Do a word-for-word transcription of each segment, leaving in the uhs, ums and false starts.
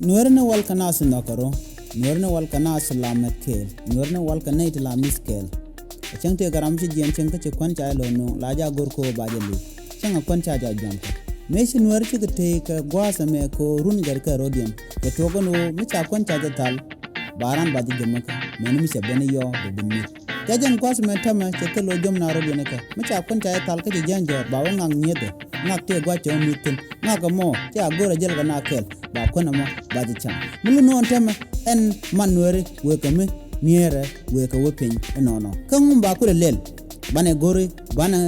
Nuääri ni wal kɛ naath ti nhɔk kɛ rɔ. Nuääri ni wal kɛ naath ti la mɛt kɛɛl. Nuääri ni wal kɛ nɛy ti la mi̱th kɛɛl. Ɛ cäŋ tëëkɛ ram ci jiɛɛn cieŋ kä ci kuän ca jɛ lo̱n nööŋ la jɛ a go̱r kɛ ɣöö ba jɛ li̱w. Cäŋ ɛ kuän ca jɛ a jua̱m kɛ mëë ci nuääri cikɛ tëë kɛ gua̱a̱th ɛmɛ kɛ ɣöö run gɛr kɛ ro̱diɛn. Cɛ tuɔɔk ɛn ɣöö mi ca kuän ca jɛ thal, ba ran ba jɛ jɛ mäkä mɛn mi cɛ ben i̱ yɔɔ bɛ ben mi̱th. Kɛ jɛn gua̱a̱th ɛmɛ täämɛ cɛ thil ɣöö jɔm na ro̱diɛn ikä mi ca kuän ca jɛ thal kä cɛ jiɛɛn jɔɔr ba wä ŋak nyiethɛ. Ŋak tëë gua̱a̱th cɛ wä mi̱th thi̱n. Ŋak ɛmɔ cɛ a go̱r a jäl kɛ na kɛɛl ba kuän ɛmɔ ba jɛ cam. Mi lun ɣän täämɛ ɛn man nuääri wëë kɛ mi niɛɛrɛ wëë kɛ wä piny inɔnɔ. Kä ŋum ba kulɛ lɛl banɛ go̱ri banɛ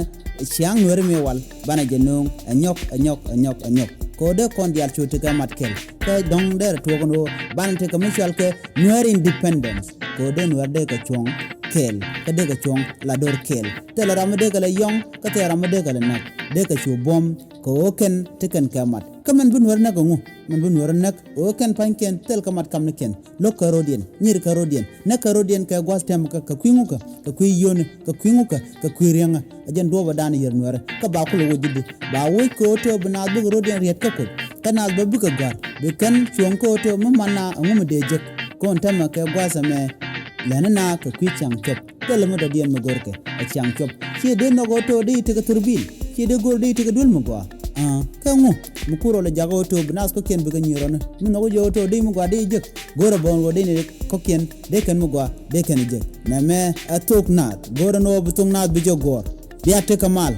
ciaŋ nuääri mi wal banɛ jɛ nööŋ ɛ nyɔk ɛ nyɔk ɛ nyɔk ɛ nyɔk. Kɛ ɣöö dee kɔn diaal cu tekɛ mat kɛl kɛ dɔ̱ŋ derɛ tuɔɔk ɛn ɣöö banɛ tekɛ mi cual kɛ Nuer independence. Kɛ ɣöö dee nuäär dee kɛ cuɔ̱ŋ kɛɛl kä dee kɛ cuɔ̱ŋ la do̱r kɛɛl. Thilɛ ram mi dee kɛ lɛ yɔ̱ŋ kä thilɛ ram mi dee kɛ lɛ näk. Dee kɛ cu buɔ̱m kɛ ɣöö kɛn ti kɛn kɛ mat. Kä mɛn bi nuäär näk ɛŋu? Mɛn bi nuäär näk ɣöö kɛn pa̱nykiɛn thil kɛ mat kamnikiɛn. Lo̱k kɛ ro̱diɛn, nyir kɛ ro̱diɛn, näk kɛ ro̱diɛn kɛ gua̱th tɛm kɛ, kɛ kui̱ ŋukɛ, kɛ kui̱ yio̱ni, kɛ kui̱ ŋukɛ, kɛ kui̱ riäŋä. Ɛ jɛn duɔ̱ɔ̱pɛ da̱a̱n yɛr nuäärä kä ba kulɛ woc ji̱ di. Ba woc kɛ ɣöö tëë bi naath bikɛ ro̱diɛn riet kä Kuoth kä naath bä bikɛ gɔ̱a̱r bi kɛn cuɔ̱ŋ kɛ ɣöö tëë mi man na ɛŋu mi dee jek. Kɔn täämɛ kɛ gua̱a̱th ɛmɛ lɛni na kɛ kui̱ ciaŋ cuɔp. Thilɛ mi dɔ̱diɛn mi go̱rkɛ ɛ ciaŋ cuɔp. Ci dee nhɔk ɣöö tëë dee tekɛ thurbil, ci dee go̱r dee tekɛ duel mi gɔaa. Kä ŋu mi kur ɣöö lɛ jakä ɣöö tëë bi naath kɔ̱kiɛn bikɛ nyier ɣɔni. Mi nhɔk ɣöö jɛ ɣöö tëë dee mi gɔaa dee jek. Go̱rɛ bä ɣöö dee ni kɔ̱kiɛn dee kɛn mi gɔaa dee kɛn jek. Nɛmɛ ɛ thok naath, go̱rɛ ni ɣöö bi thok naath bi jɛ guɔ̱ɔ̱r. Bia tekɛ mal.